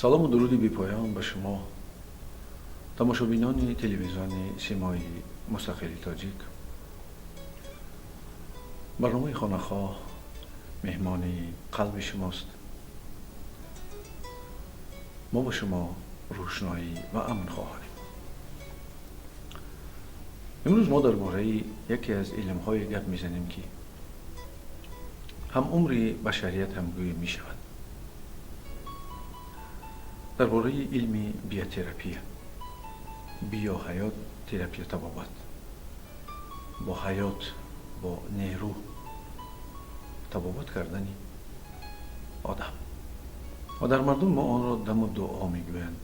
Салому дуруди бепоён ба шумо, тамошобинони телевизиони Симои Мустақили Тоҷик. Барномаи «Хонахоҳ» меҳмони қалби шумост. Мо ба шумо рӯшноӣ ва амн хоҳонем. Имрӯз мо дар бораи яке аз илмҳое гап мезанем, ки ҳам умри башарият ҳамгӯй мешавад, дар бораи илми биотерапия, биоҳаёт, терапия, табобат бо ҳаёт, бо нерӯ табобат кардани одам. Ва дар мардум мо онро даму дуо мегӯянд,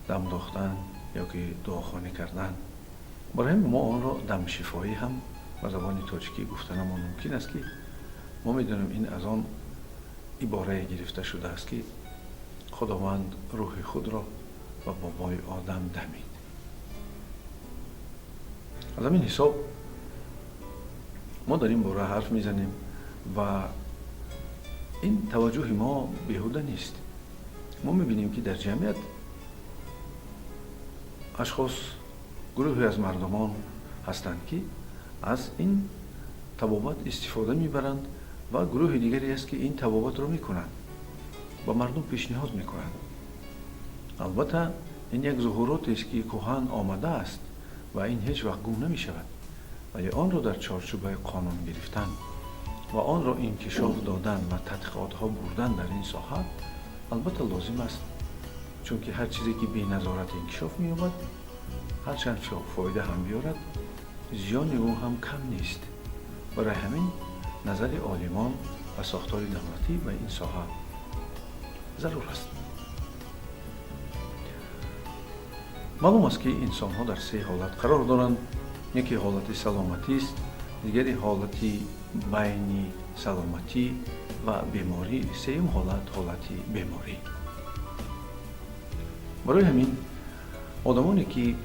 дам дохтан ё ки дуохонӣ кардан. Барои ҳамин мо онро дамшифоӣ ҳам ба забони тоҷикӣ гуфтанамон мумкин аст, ки мо медонем, ин аз он иборае гирифта шудааст, ки Худованд рӯҳи худро ба бобои Одам дамид. Аз ҳамин ҳисоб мо дар ин бора ҳарф мезанем ва ин таваҷҷӯҳи мо беҳуда нест. Мо мебинем, ки дар ҷамъият ашхос, гурӯҳе аз мардумон ҳастанд, ки аз ин табобат истифода мебаранд, ва гурӯҳи дигаре аст, ки ин табобатро мекунанд, ба мардум пешниҳод мекунанд. Албатта, ин як зуҳуротест, ки кӯҳан омадааст ва ин ҳеҷ вақт гум намешавад, вале онро дар чорчӯбаи қонун гирифтан ва онро инкишоф додан ва тадқиқотҳо бурдан дар ин соҳа албатта лозим аст, чунки ҳар чизе ки беназорат инкишоф меёбад, ҳарчанд фоида ҳам биёрад, зиёни ӯ ҳам кам нест. Барои ҳамин назари олимон ва сохтори давлатӣ ба ин соҳа зарур аст. Маълум аст, ки инсонҳо дар се ҳолат қарор доранд. Яке ҳолати саломатист, дигаре ҳолати байни саломатӣ ва беморӣ, сеюм ҳолат ҳолати беморӣ. Барои ҳамин одамоне, ки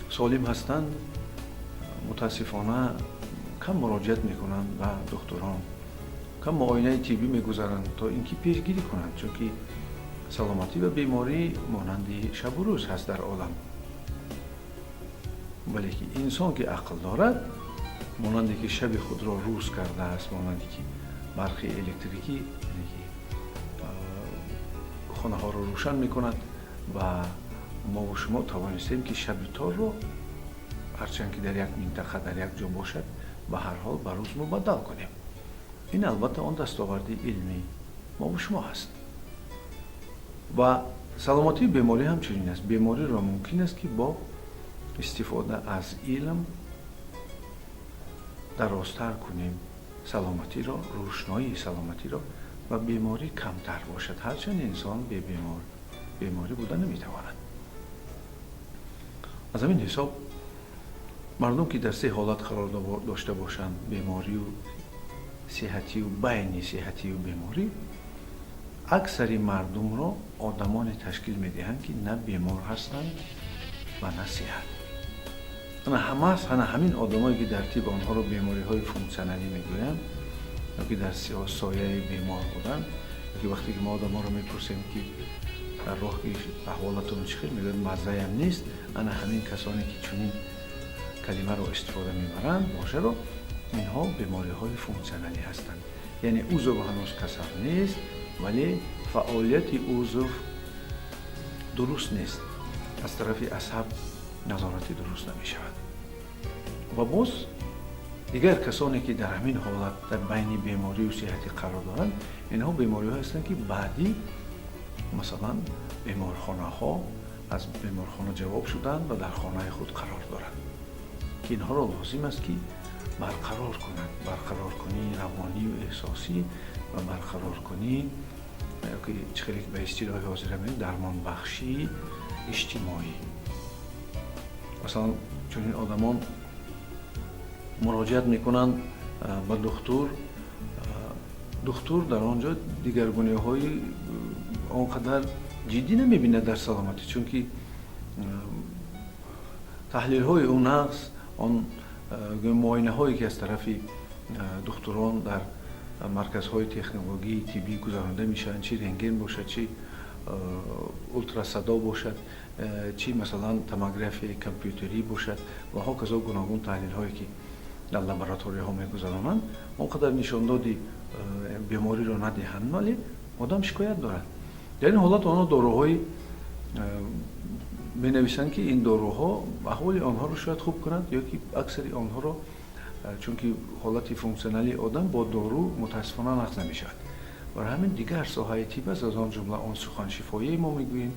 солим ҳастанд, мутаассифона, кам муроҷиат мекунанд ба духтурон, кам муоинаи тиббӣ мегузаранд, то ин ки пешгирӣ кунанд, чунки саломатӣ ва беморӣ монанди шабу рӯз ҳаст дар олам. Вале ки инсон, ки ақл дорад, монанде ки шаби худро рӯз кардааст, монанде ки барқи электрикӣ хонаҳоро рӯшан мекунад ва мову шумо тавонистем, ки шаби торро, ҳарчанд ки дар як минтақа, дар як ҷо бошад, ба ҳар ҳол ба рӯз мубаддал кунем. Ин албатта он дастоварди илми мову шумо ҳаст. Ва саломатии беморӣ ҳамчунин аст. Бемориро мумкин аст, ки бо истифода аз илм дарозтар кунем саломатиро, рӯшноии саломатиро, ва беморӣ камтар бошад, ҳарчанд инсон бебемор беморӣ буда наметавонад. Аз ҳамин ҳисоб мардум, ки дар се ҳолат қарор дошта бошанд, беморию сиҳатию байни сиҳатию беморӣ, аксари мардумро одамоне ташкил медиҳанд, ки на бемор ҳастанд ва на сиҳат. Ана ҳамас, ана ҳамин одамое, ки дар тиб онҳоро бемориҳои функсионалӣ мегӯянд ё ки дар сояи бемор буданд, ё ки вақте ки мо одаморо мепурсем, ки дар роҳ ки аҳволатон чӣ хел, мегӯяд: «Маззаям нест». Ана ҳамин касоне, ки чунин калимаро истифода мебаранд, вожаро, инҳо бемориҳои функсионалӣ ҳастанд, яъне узв ҳанӯз касал нест, вале фаъолияти узв дуруст нест, аз тарафи асаб назорати дуруст намешавад. Ва боз дигар касоне, ки дар ҳамин ҳолат, дар байни беморию сиҳатӣ қарор доранд, инҳо бемориҳо ҳастанд, ки баъдӣ, масалан, беморхонаҳо, аз беморхона ҷавоб шуданд ва дар хонаи худ қарор доранд, ки инҳоро лозим аст, ки барқарор кунанд, барқароркунии равонию эҳсосӣ ва барқароркунӣ ки чӣ хеле ба истилоҳи ҳозира мегӯем, дармонбахшии иҷтимоӣ. Масалан, чунин одамон муроҷиат мекунанд ба духтур. Духтур дар он ҷо дигаргуниҳои он қадар ҷиддӣ намебинад дар саломатӣ, чунки таҳлилҳои ӯ нағз, он муоинаҳое, ки аз тарафи духтурон дар марказҳои технологии тиббӣ гузаронида мешаванд, чи рентген бошад, чи ултрасадо бошад, чӣ масалан томографияи компютерӣ бошад ва ҳоказо гуногун таҳлилҳое, ки дар лабораторияҳо мегузаронанд, он қадар нишондоди бемориро надиҳанд, вале одам шикоят дорад. Дар ин ҳолат онҳо доруҳои менависанд, ки ин доруҳо аҳволи онҳоро шояд хуб кунанд ё ки аксари онҳоро, чунки ҳолати функсионалии одам бо дору мутаассифона нақз намешавад. Барои ҳамин дигар соҳаи тиб аст, аз он ҷумла он суханшифоие мо мегӯем,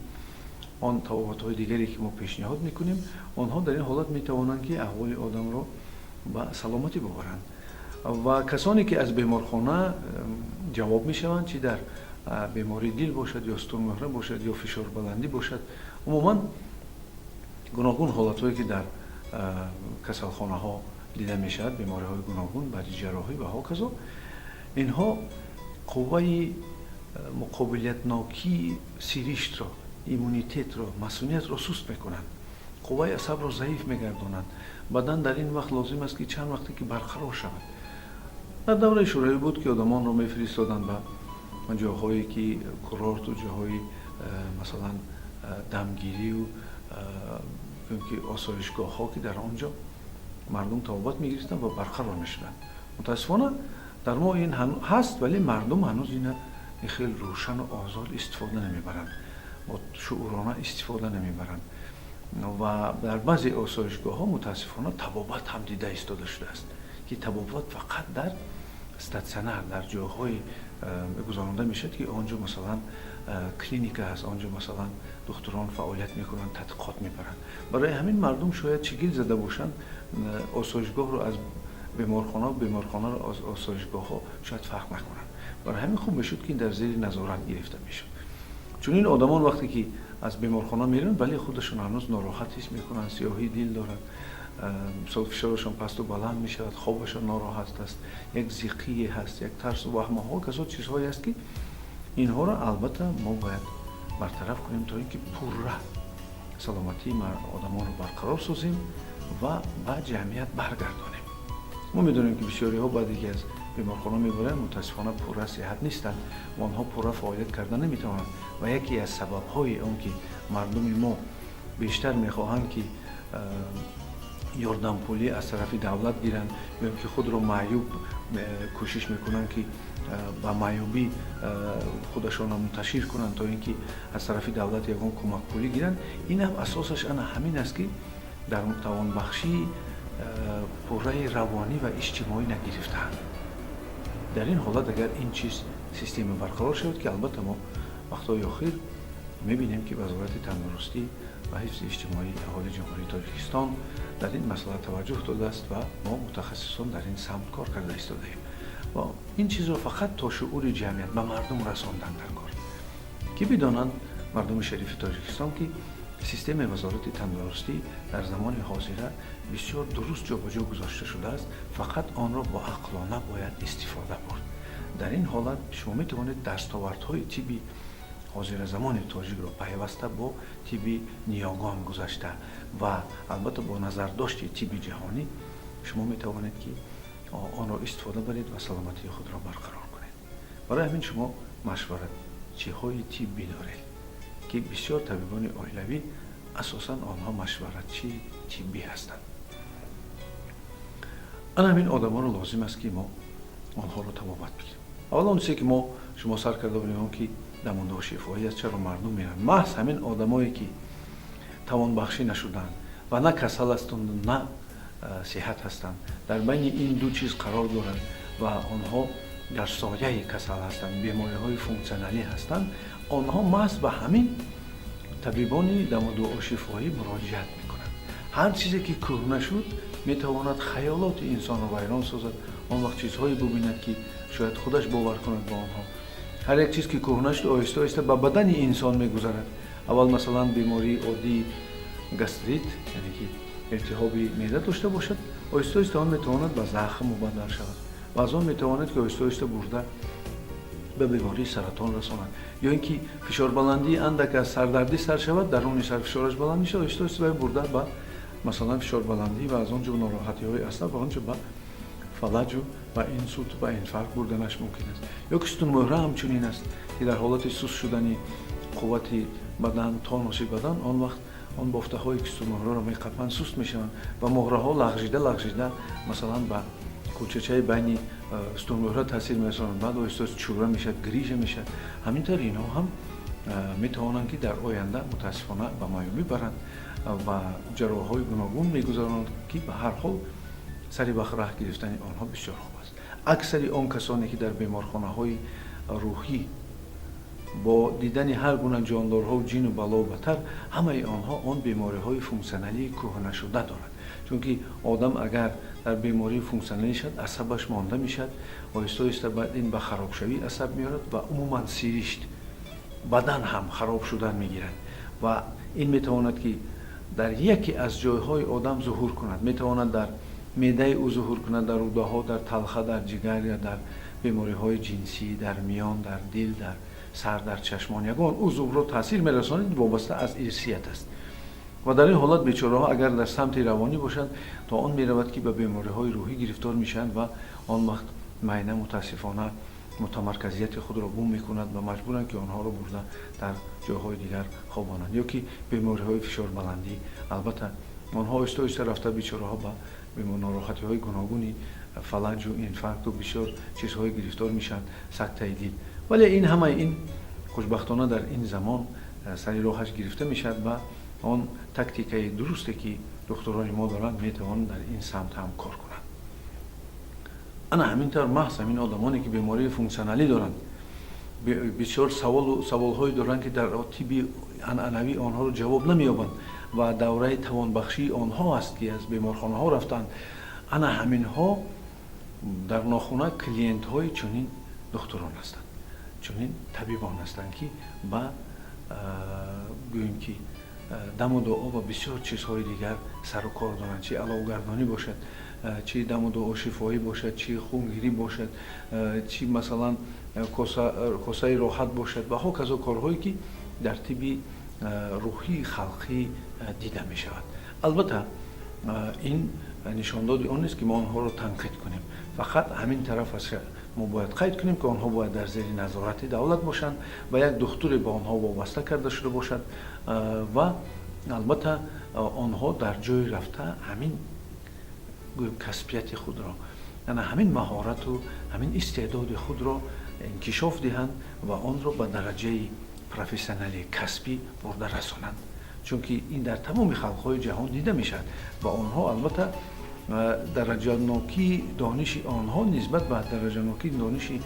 он табобатҳои дигаре, ки мо пешниҳод мекунем, онҳо дар ин ҳолат метавонанд, ки аҳволи одамро ба саломатӣ бубаранд. Ва касоне, ки аз беморхона ҷавоб мешаванд, чӣ дар бемории дил бошад ё сутунмуҳра бошад ё фишорбаландӣ бошад, умуман гуногун ҳолатҳое, ки дар касалхонаҳо дида мешавад, бемориҳои гуногун баъди ҷарроҳӣ ва ҳоказо, инҳо қувваи муқобилиятнокии сириштро, иммунитетро, масуниятро суст мекунанд, қувваи асабро заиф мегардонанд. Бадан дар ин вақт лозим аст, ки чанд вақте ки барқарор шавад. Дар давраи шӯравӣ буд, ки одамонро мефиристоданд ба ҷоҳое, ки курорту ҷоҳои масалан дамгирию ки осоишгоҳҳо, ки дар он ҷо мардум табобат мегирифтанд ва барқарор мешуданд. Мутаассифона, дар мо ин ҳаст, вале мардум ҳанӯз ина хеле рӯшану озод истифода намебаранд, бо шуурона истифода намебаранд. Ва дар баъзе осоишгоҳҳо мутаассифона табобат ҳам дида истода шудааст, ки табобат фақат дар статсионар, дар ҷойҳое гузаронда мешавад, ки он ҷо масалан клиника ҳаст, он ҷо масалан духтурон фаъолият мекунанд, тадқиқот мебаранд. Барои ҳамин мардум шояд чигил зада бошанд, осоишгоҳро аз беморхона, беморхонаро аз осоишгоҳҳо шояд фарқ накунанд. Барои ҳамин хуб мешуд, ки дар зери назорат гирифта мешуд. Чунин одамон вақте ки аз беморхона мераванд, вале худашон ҳанӯз нороҳат ҳис мекунанд, сиёҳии дил доранд, мисол фишорашон пасту баланд мешавад, хобашон нороҳат аст, як зиқие ҳаст, як тарсу ваҳмаҳо, казо чизҳое аст, ки инҳоро албатта мо бояд бартараф кунем, то ин ки пурра саломатии одамонро барқарор созем ва ба ҷамъият баргардонем. Мо медонем, ки бисёриҳо баъде ки аз беморхона мебаранд, мутаассифона пурра сиҳат нестанд ва онҳо пурра фаъолият карда наметавонанд. Ва яке аз сабабҳои он ки мардуми мо бештар мехоҳанд, ки ёрдампулӣ аз тарафи давлат гиранд ё ин ки худро маъюб кӯшиш мекунанд, ки ба маъюбӣ худашонро мунташир кунанд, то ин ки аз тарафи давлат ягон кӯмакпулӣ гиранд, ин ҳам асосаш ана ҳамин аст, ки дар тавонбахшии пурраи равонӣ ва иҷтимоӣ нагирифтаанд. Дар ин ҳолат агар ин чиз система барқарор шавад, ки албатта мо вақтҳои охир мебинем, ки Вазорати тандурустӣ ва ҳифзи иҷтимоии аҳолии Ҷумҳурии Тоҷикистон дар ин масъала таваҷҷӯҳ додааст ва мо мутахассисон дар ин самт кор карда истодаем. Ва ин чизро фақат то шуъури ҷамъият, ба мардум расондан дар кор, ки бидонанд мардуми шарифи Тоҷикистон, ки системаи Вазорати тандурустӣ дар замони ҳозира бисёр дуруст ҷобаҷо гузошта шудааст, фақат онро бо ақлона бояд истифода бурд. Дар ин ҳолат шумо метавонед дастовардҳои тибби ҳозиразамони тоҷикро пайваста бо тибби ниёгон гузашта ва албатта бо назардошти тибби ҷаҳонӣ шумо метавонед, ки онро истифода баред ва саломатии худро барқарор кунед. Барои ҳамин шумо машваратчиҳои тиббӣ доред, ки бисёр табибони оилавӣ асосан онҳо машваратчии тиббӣ ҳастанд. Ана ҳамин одамонро лозим аст, ки мо онҳоро табобат бигирем. Аввал он чизе, ки мо шумо сар карда будем, он ки дамондаву шифоӣ аст, чаро мардум мераванд? Маҳз ҳамин одамое, ки тавонбахшӣ нашуданд ва на касал ҳастанд, на сиҳат ҳастанд, дар байни ин ду чиз қарор доранд ва онҳо дар сояи касал ҳастанд, бемориҳои функсионалӣ ҳастанд, онҳо маҳз ба ҳамин табибони дамудуошифоӣ муроҷиат мекунанд. Ҳар чизе, ки кӯҳна шуд, метавонад хаёлоти инсонро вайрон созад. Он вақт чизҳое бубинад, ки шояд худаш бовар кунад ба онҳо. Ҳар як чиз, ки кӯҳна шуд, оҳиста оҳиста ба бадани инсон мегузарад. Аввал масалан бемории оддии гастрит, яъне ки илтиҳоби меъда дошта бошад, оҳиста оҳиста он метавонад ба захм мубаддал шавад ва аз он метавонад, ки оҳиста оҳиста бурда ба бемории саратон расонад. Ё ин ки фишорбаландии андак аз сардардӣ сар шавад, даруни сар фишораш баланд мешавад, оҳиста оҳиста бурда ба масалан фишорбаландӣ ва аз он ҷо нороҳатиҳои асаб ва он ҷо ба фалаҷу ба инсулт, ба инфаркт бурданаш мумкин аст. Ё ки сутунмӯҳра ҳамчунин аст, ки дар ҳолати суст шудани Қуввати бадан, тонуси бадан, он вақт он бофтаҳое, ки сутунмуҳраро меқапанд, суст мешаванд ва муҳраҳо лағжида лағжида, масалан, ба кулчачаи байни сутунмуҳра таъсир мерасонанд. Баъд оҳиста чӯра мешавад, грижа мешавад. Ҳамин тавр инҳо ҳам метавонанд, ки дар оянда, мутаассифона, ба маъюбӣ баранд ва ҷарроҳҳои гуногун мегузаронанд, ки ба ҳар ҳол сари вақт раҳ гирифтани онҳо бисёр хуб аст. Аксари он касоне, ки дар беморхонаҳои рӯҳӣ бо дидани ҳар гуна ҷондорҳо, ҷину бало батар, ҳамаи онҳо он бемориҳои функсионалии кӯҳнашуда дорад. Чунки одам агар дар бемории функсионалӣ шавад, асабаш монда мешавад. Оҳиста оҳиста баъд ин ба харобшавии асаб меорад ва умуман сиришт бадан ҳам хароб шудан мегирад. Ва ин метавонад, ки дар яке аз ҷойҳои одам зуҳур кунад. Метавонад дар меъдаи ӯ зуҳур кунад, дар рӯдаҳо, дар талха, дар ҷигар ё дар бемориҳои ҷинсӣ, дар миён, дар дил, дар сар, дар чашмон. Ягон узвро таъсир мерасонад, вобаста аз ирсият аст. Ва дар ин ҳолат бечораҳо, агар дар самти равонӣ бошанд, то он меравад, ки ба бемориҳои рӯҳӣ гирифтор мешаванд. Ва он вақт майна, мутаассифона, мутамарказияти худро гум мекунад ва маҷбуранд, ки онҳоро бурда дар ҷойҳои дигар хобонанд. Ё ки бемориҳои фишорбаландӣ, албатта, онҳо оҳиста оҳиста рафта, бечораҳо, ба норохатиҳои гуногуни фалаҷу инфаркту бисёр чизҳое гирифтор мешаванд, сактаи дил. Вале ин ҳамаи ин, хушбахтона, дар ин замон сари роҳаш гирифта мешавад ва он тактикаи дурусте, ки духтурони мо доранд, метавонанд дар ин самт ҳам кор кунанд. Ана ҳамин тавр, маҳз ҳамин одамоне, ки бемории функсионалӣ доранд, бисёр саволҳое доранд, ки дар тибби анъанавӣ онҳоро ҷавоб намеёбанд ва давраи тавонбахшии онҳо аст, ки аз беморхонаҳо рафтанд. Ана ҳаминҳо дар нохуна клиентҳои чунин духтурон ҳастанд, чунин табибон ҳастанд, ки ба, гӯем, ки даму дуо ва бисёр чизҳои дигар сару кор доранд: чи аловгардонӣ бошад, чи даму дуо шифоӣ бошад, чи хунгирӣ бошад, чи, масалан, косаи роҳат бошад ва ҳоказо корҳое, ки дар тибби рӯҳии халқӣ дида мешавад. Албатта, ин нишондоди он нест, ки мо онҳоро танқид кунем. Фақат ҳамин тараф аст, мо бояд қайд кунем, ки онҳо бояд дар зери назорати давлат бошанд ва як духтуре ба онҳо вобаста карда шуда бошад. Ва албатта, онҳо дар ҷои рафта ҳамин, гӯем, касбияти худро, яъне ҳамин маҳорату ҳамин истеъдоди худро инкишоф диҳанд ва онро ба дараҷаи профессионалии касбӣ бурда расонанд. Чунки ин дар тамоми халқҳои ҷаҳон дида мешавад ва онҳо, албатта, дараҷанокии дониши онҳо нисбат ба дараҷанокии дониши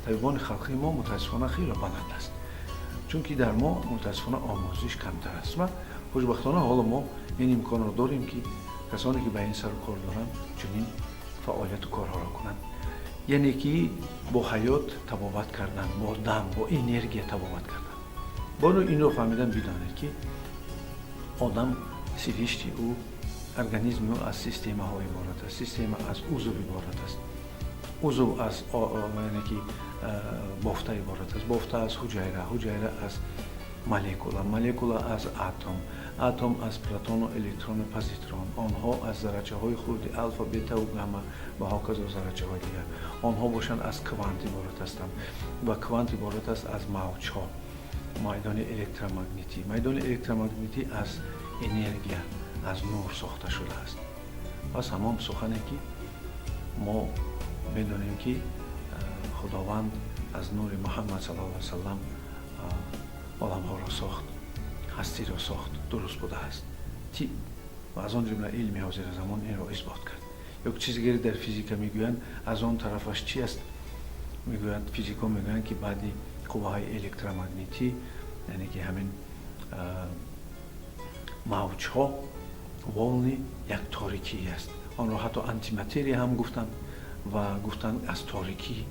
табибони халқии мо, мутаассифона, хеле баланд аст. Чунки дар мо, мутаассифона, омӯзиш камтар аст. Ва хушбахтона, ҳоло мо ин имконро дорем, ки касоне, ки ба ин сару кор доранд, чунин фаъолияту корҳоро кунанд, яъне ки бо ҳаёт табобат кардан, бо дам, бо энергия табобат кардан. Боро инро фаҳмидан бидонед, ки одам, сиришти ӯ, организми ӯ аз системаҳо иборат аст. Система аз узв иборат аст, узв аз, яъне ки, бофта иборат аст, бофта аз ҳуҷайра, ҳуҷайра аз молекула, молекула аз атом, атом аз протону электрону позитрон, онҳо аз заррачаҳои хурди алфа, бетаву гамма ва ҳоказо заррачаҳои дигар, онҳо бошанд, аз квант иборат ҳастанд ва квант иборат аст аз мавҷҳо, майдони электромагнитӣ. Майдони электромагнитӣ аз энергия, аз нур сохта шудааст. Пас ҳамон сухане, ки мо медонем, ки Худованд аз нури Муҳаммад саллаллоҳу алайҳи васаллам оламҳоро сохт, ҳастиро сохт, дуруст будааст. Тиб ва аз он ҷумла илми ҳозира замон инро исбот кард. Ё чизи дигаре дар физика мегӯянд, аз он тарафаш чи аст, мегӯянд, физикҳо мегӯянд, ки баъди қувваҳои электромагнитӣ, яъне ки ҳамин мавҷҳо, волны, як торикӣ аст. Онро ҳатто антиматерия ҳам гуфтанд ва гуфтанд, аз торикӣ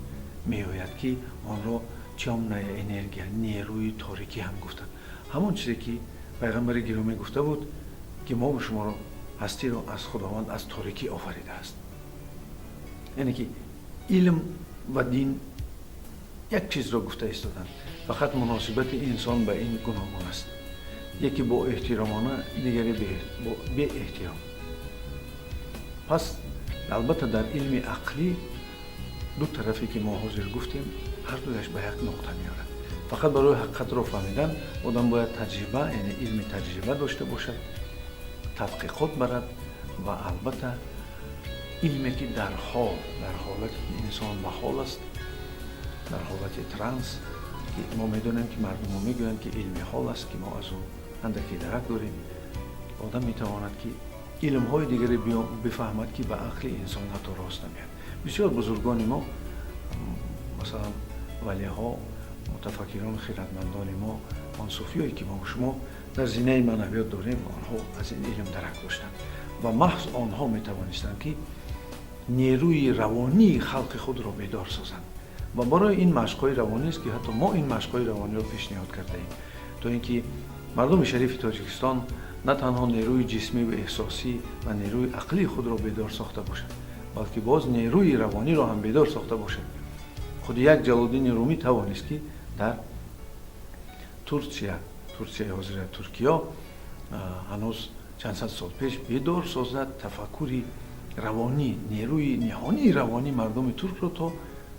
меояд, ки онро тёмная энергия, нерӯи торикӣ ҳам гуфтанд. Ҳамон чизе, ки пайғамбари гиромӣ гуфта буд, ки мо шуморо, ҳастиро аз Худованд аз торикӣ офаридааст. Яъне ки илм ва дин як чизро гуфта истоданд, фақат муносибати инсон ба ин гуногун аст: яке бо эҳтиромона, дигаре беэҳтиром. Пас, албатта, дар илми ақлӣ ду тарафе, ки мо ҳозир гуфтем, ҳар дуяш ба як нуқта меорад. Фақат барои ҳақиқатро фаҳмидан одам бояд таҷриба, яъне илми таҷриба дошта бошад, тадқиқот барад ва албатта илме ки дар ҳол, дар ҳолате ки инсон ба ҳол аст, дар ҳолати транс, ки мо медонем, ки мардумо мегӯянд, ки илми ҳол аст, ки мо аз ӯ андаке дарак дорем, одам метавонад, ки илмҳои дигаре бифаҳмад, ки ба ақли инсон ҳатто рост намеяд. Бисёр бузургони мо, масалан валиҳо, мутафаккирон, хиратмандони мо, он суфиёе ки мо шумо дар зинаи маънавиёт дорем, онҳо аз ин илм дарак доштанд ва маҳз онҳо метавонистанд, ки нерӯи равонии халқи худро бедор созанд. Ва барои ин машқҳои равонист, ки ҳатто мо ин машқҳои равониро пешниҳод кардаем, то ин ки мардуми шарифи Тоҷикистон на танҳо нерӯи ҷисмӣ ва эҳсосӣ ва нерӯи ақлии худро бедор сохта бошад, балки боз нерӯи равониро ҳам бедор сохта бошад. Худи як Ҷалолиддини Румӣ тавонист, ки дар Турсия, Турсияи ҳозира, Туркиё, ҳанӯз чанд сад сол пеш бедор созад тафаккури равонӣ, нерӯи ниҳонии равонии мардуми туркро, то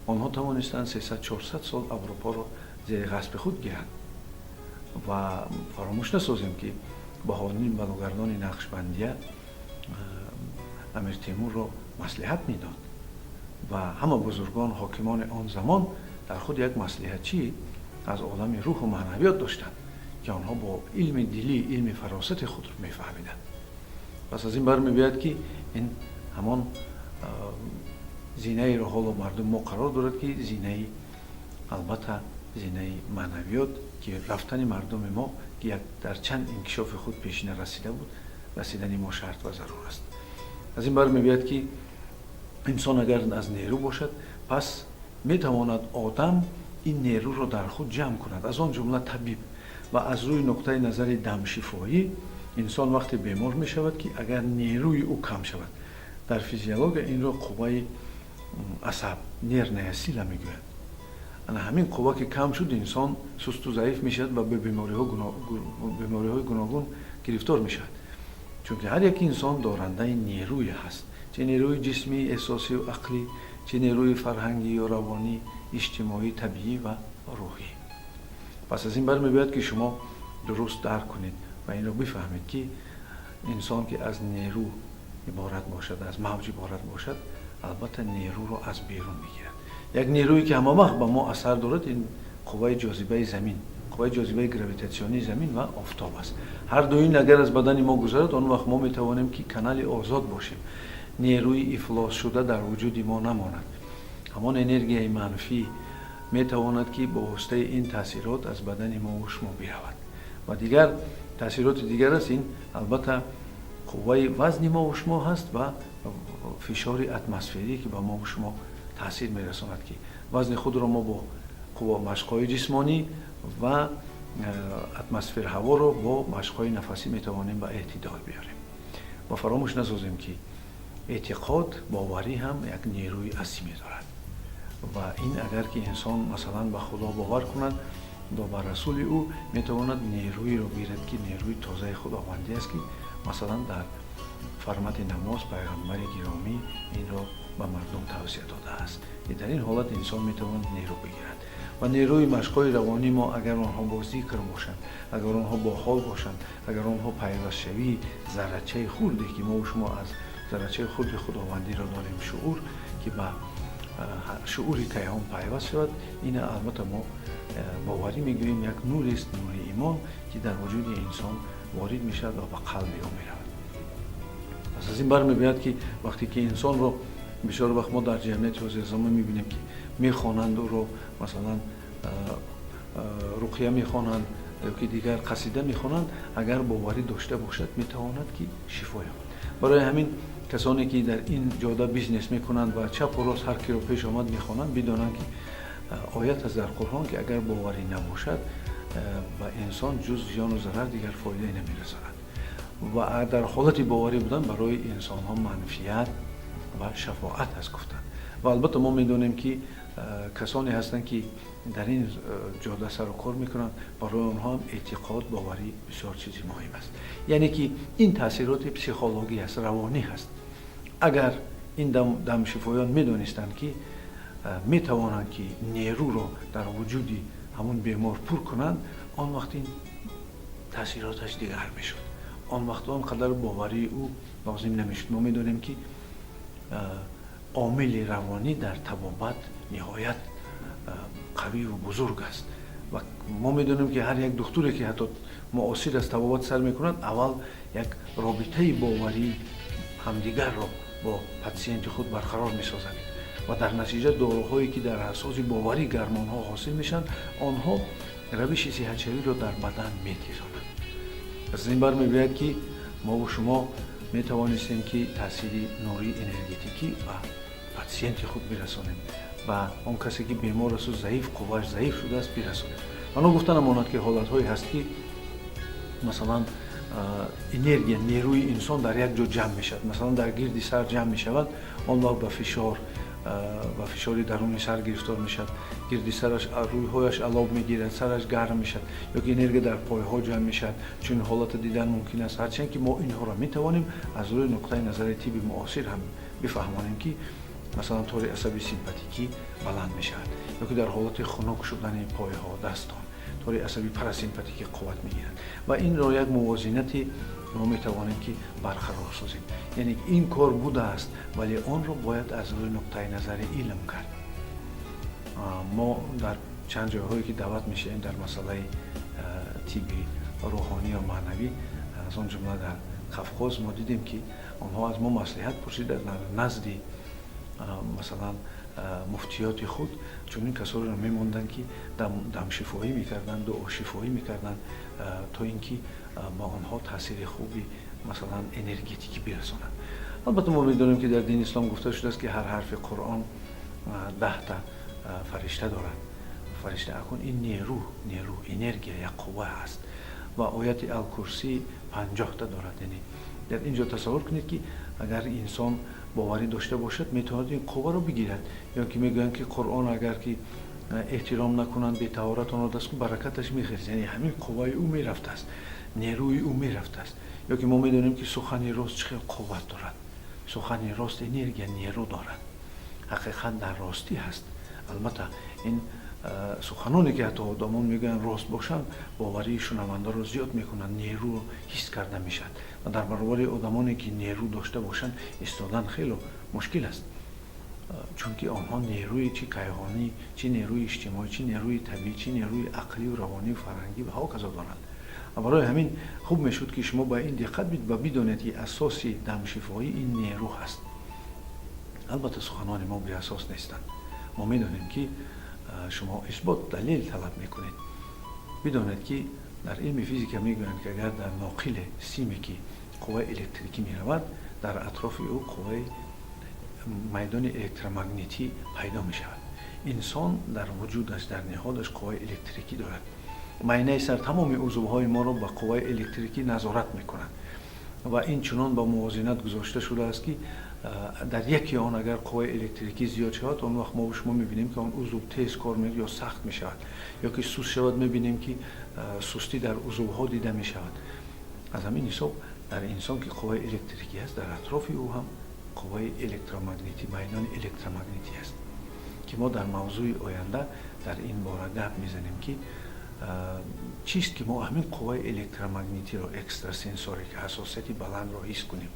онҳо тавонистанд 300-400 сол Аврупоро зери ғасби худ гиранд. Ва фаромӯш насозем, ки Баҳоуддин Балугардони Нақшбандия Амир Темурро маслиҳат медод ва ҳама бузургон, ҳокимони он замон дар худ як маслиҳатчӣ аз олами рӯҳу маънавиёт доштанд, ки онҳо бо илми дилӣ, илми фаросати худ мефаҳмиданд. Пас аз ин бармебиёяд, ки ин ҳамон зинаеро ҳоло мардум мо қарор дорад, ки зинаи, албатта, зинаи маънавиёт, ки рафтани мардуми мо, ки як дар чанд инкишофи худ пешина расида буд, расидани мо шарт ва зарур аст. Аз ин бармебиёяд, ки инсон агар аз нерӯ бошад, пас метавонад одам ин нерӯро дар худ ҷамъ кунад, аз он ҷумла табиб. Ва аз рӯи нуқтаи назари дамшифоӣ, инсон вақте бемор мешавад, ки агар нерӯи ӯ кам шавад. Дар физиология инро қувваи асаб, нервная сила мегӯянд. Ана ҳамин қувва ки кам шуд, инсон сусту заиф мешавад ва ба бемориҳои гуногун гирифтор мешавад, чунки ҳар як инсон дорандаи нерӯе ҳаст, чӣ нерӯи ҷисмӣ, эҳсосию ақлӣ, чӣ нерӯи фарҳангӣ ё равонӣ, иҷтимоӣ, табиӣ ва рӯҳӣ. Пас аз ин бармебиёяд, ки шумо дуруст дарк кунед ва инро бифаҳмед, ки инсон ки аз нерӯ иборат бошад, аз мавҷ иборат бошад, албатта нерӯро аз берун мегирад. Як нерӯе ки ҳама вақт ба мо асар дорад, ин қувваи ҷозибаи замин, қувваи ҷозибаи гравитатсионии замин ва офтоб аст. Ҳар ду ин агар аз бадани мо гузарад, он вақт мо метавонем, ки канали озод бошем, нерӯи ифлосшуда дар вуҷуди мо намонад. Ҳамон энергияи манфӣ метавонад, ки бо воситаи ин таъсирот аз бадани мо шумо биравад. Ва дигар таъсироти дигар аст, ин албатта қувваи вазни мо шумо ҳаст ва фишори атмосферӣ, ки ба мо шумо таъсир мерасонад, ки вазни худро мо бо қувва машқҳои ҷисмонӣ ва атмосфер ҳаворо бо машқҳои нафасӣ метавонем ба эътидол биёрем. Ва фаромӯш насозем, ки эътиқод, боварӣ ҳам як нерӯи азиме дорад. Ва ин агар ки инсон, масалан, ба Худо бовар кунад ва ба расули ӯ, метавонад нерӯеро гирад, ки нерӯи тозаи худовандӣ аст, ки масалан дар формати намоз пайғамбари гиромӣ инро ба мардум тавсия додааст, ки дар ин ҳолат инсон метавонад нерӯ бигирад. Ва нерӯи машқҳои равонии мо, агар онҳо бо зикр бошанд, агар онҳо бо ҳол бошанд, агар онҳо пайвастшавии заррачаи хурде, ки мо шумо аз заррачаи хурди худовандиро дорем, шуур, ки ба шуури кайҳон пайваст шавад, ина албатта мо боварӣ мегӯем, як нурест, нури имон, ки дар вуҷуди инсон ворид мешавад ва ба қалби ӯ меравад. Пас аз ин бармебиёяд, ки вақте ки инсонро бисёр вақт мо дар ҷамъияти ҳозирзамон мебинем, ки мехонанд ӯро, масалан руқия мехонанд ё ки дигар қасида мехонанд, агар боварӣ дошта бошад, метавонад, ки шифо ёбад. Барои ҳамин касоне ки дар ин ҷода бизнес мекунанд ва чапу рост ҳар киро пеш омад мехонанд, бидонанд, ки оят аст дар Қуръон, ки агар боварӣ набошад, ба инсон ҷуз зиёну зарар дигар фоидае намерасонад. Ва дар ҳолати боварӣ будан барои инсонҳо манфиат ва шафоат аст, гуфтанд. Ва албатта мо медонем, ки касоне ҳастанд, ки дар ин ҷода сару кор мекунанд, барои онҳо ҳам эътиқод, боварӣ бисёр чизи муҳим аст. Яъне ки ин таъсироти психологӣ аст, равонӣ ҳаст. Агар ин дамшифоён медонистанд, ки метавонанд, ки нерӯро дар вуҷуди ҳамон бемор пур кунанд, он вақт ин таъсироташ дигар мешуд. Он вақт он қадар боварии ӯ лозим намешуд. Мо медонем, ки омили равонӣ дар табобат ниҳоят қавию бузург аст ва мо медонем, ки ҳар як духтуре, ки ҳатто муосир аз табобат сар мекунад, аввал як робитаи боварии ҳамдигарро бо патсиенти худ барқарор месозад ва дар натиҷа доруҳое, ки дар асоси боварӣ гармонҳо ҳосил мешаванд, онҳо равиши сиҳатшавиро дар бадан метезонанд. Аз ин бармебиёяд, ки мову шумо метавонистем, ки таъсири нурии энергетикӣ ба патсиенти худ бирасонем, ба он касе, ки бемор асту заиф, қуввааш заиф шудааст, бирасонем. Ва ногуфта намонад, ки ҳолатҳое ҳаст, ки масалан энергия, нерӯи инсон дар як ҷо ҷамъ мешавад, масалан дар гирди сар ҷамъ мешавад. Он вақт ба фишори даруни сар гирифтор мешавад, гирди сараш, рӯйҳояш алов мегирад, сараш гарм мешавад ё ки энергия дар пойҳо ҷамъ мешавад. Чунин ҳолата дидан мумкин аст, ҳарчанд ки мо инҳоро метавонем аз рӯи нуқтаи назари тибби муосир ҳам бифаҳмонем, ки масалан тори асаби симпатикӣ баланд мешавад ё ки дар ҳолати хунук шудани пойҳо, дастон, тори асаби парасимпатикӣ қувват мегирад ва инро як мувозинати мо метавонем, ки барқарор созем. Яъне ин кор будааст, вале онро бояд аз рӯи нуқтаи назари илм кард. Мо дар чанд ҷойҳое, ки даъват мешавем дар масъалаи тибби рӯҳонӣ ё маънавӣ, аз он ҷумла дар Қафқоз, мо дидем, ки онҳо аз мо маслиҳат пурсида, дар назди масалан муфтиёти худ чунин касонеро мемонданд, ки дамшифоӣ мекарданд, дуошифоӣ мекарданд, то ин ки ба онҳо таъсири хуби масалан энергетикӣ бирасонанд. Албатта мо медонем, ки дар дини ислом гуфта шудааст, ки ҳар ҳарфи Қуръон 10та фаришта дорад. Фаришта акун ин нерӯ, энергия, як қувва аст ва ояти Алкурсӣ 50та дорад. Яъне дар ин ҷо тасаввур кунед, ки агар инсон боварӣ дошта бошад, метавонад ин қувваро бигирад. Ё ки мегӯянд, ки Қуръон агар ки эҳтиром накунанд, бетаҳорат онро даст кун, баракаташ мехезад. Яъне ҳамин қувваи ӯ мерафтааст, нерӯи ӯ мерафтааст. Ё ки мо медонем, ки сухани рост чӣ хел қувват дорад. Сухани рост энергия, нерӯ дорад. Ҳақиқат дар ростӣ ҳаст. Албатта ин суханоне, ки ҳатто одамон мегӯянд, рост бошанд, боварии шунавандаро зиёд мекунанд, нерӯ ҳис карда мешавад ва дар баробари одамоне, ки нерӯ дошта бошанд, истодан хело мушкил аст, чунки онҳо нерӯи чӣ кайҳонӣ, чӣ нерӯи иҷтимоӣ, чӣ нерӯи табиӣ, чӣ нерӯи ақлию равонию фарҳангӣ ва ҳоказо доранд. Барои ҳамин хуб мешуд, ки шумо ба ин диққат бид ва бидонед, ки асоси дамшифоӣ ин нерӯ ҳаст. Албатта суханони мо беасос нестанд. Мо медонем, ки шумо исбот, далел талаб мекунед. Бидонед, ки дар илми физика мегӯянд, ки агар дар ноқиле симе, ки қувваи электрикӣ меравад, дар атрофи ӯ қувваи майдони электромагнитӣ пайдо мешавад. Инсон дар вуҷудаш, дар ниҳодаш қувваи электрикӣ дорад. Майнаи сар тамоми узвҳои моро ба қувваи электрикӣ назорат мекунад ва ин чунон ба мувозинат гузошта шудааст, ки дар яке он агар қувваи электрикӣ зиёд шавад, он вақт мо шумо мебинем, ки он узв тез кор ё сахт мешавад, ё ки суст шавад, мебинем, ки сустӣ дар узвҳо дида мешавад. Аз ҳамин ҳисоб дар инсон, ки қувваи электрикӣ аст, дар атрофи ӯ ҳам қувваи электромагнитӣ, майдони электромагнитӣ аст, ки мо дар мавзӯи оянда дар ин бора гап мезанем, ки чист, ки мо ҳамин қувваи электромагнитиро, экстрасенсорика, ҳассосияти баландро ҳис кунем.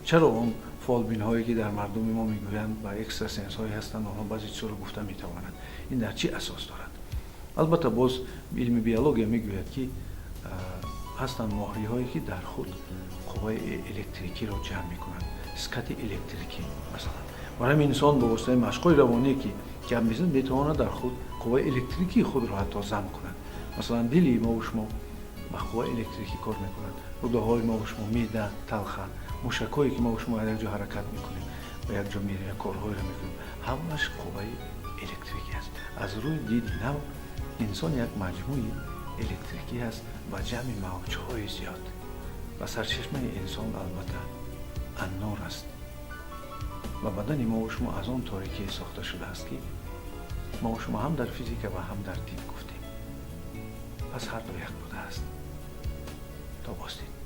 Чаро он фолбинҳое, ки дар мардуми мо мегӯянд ба экстрасенсҳое ҳастанд, онҳо баъзе чизҳоро гуфта метавонанд? Ин дар чӣ асос дорад? Албатта боз илми биология мегӯяд, ки ҳастанд моҳиҳое, ки дар худ қувваи электрикиро ҷамъ мекунанд, скати электрикӣ масалан. Барои ҳамин инсон бо воситаи машқҳои равоние, ки гап мезанад, метавонад дар худ қувваи электрикии худро ҳатто зам кунад. Масалан, дили мову шумо ба қувваи электрикӣ кор мекунад, рӯдаҳои мову шумо, меъда, талха, мушакҳое, ки мову шумо як ҷо ҳаракат мекунем ва як ҷо мерем, як корҳоеро мекунем, ҳамаш қувваи электрикӣ аст. Аз рӯи диди нав инсон як маҷмӯи электрикӣ аст ва ҷамъи мавҷҳои зиёд ва сарчашмаи инсон албатта аннур аст ва бадани мову шумо аз он торикие сохта шудааст, ки мову шумо ҳам дар физика ва ҳам дар дин гуфтем. Пас ҳар ду як будааст. То боздид.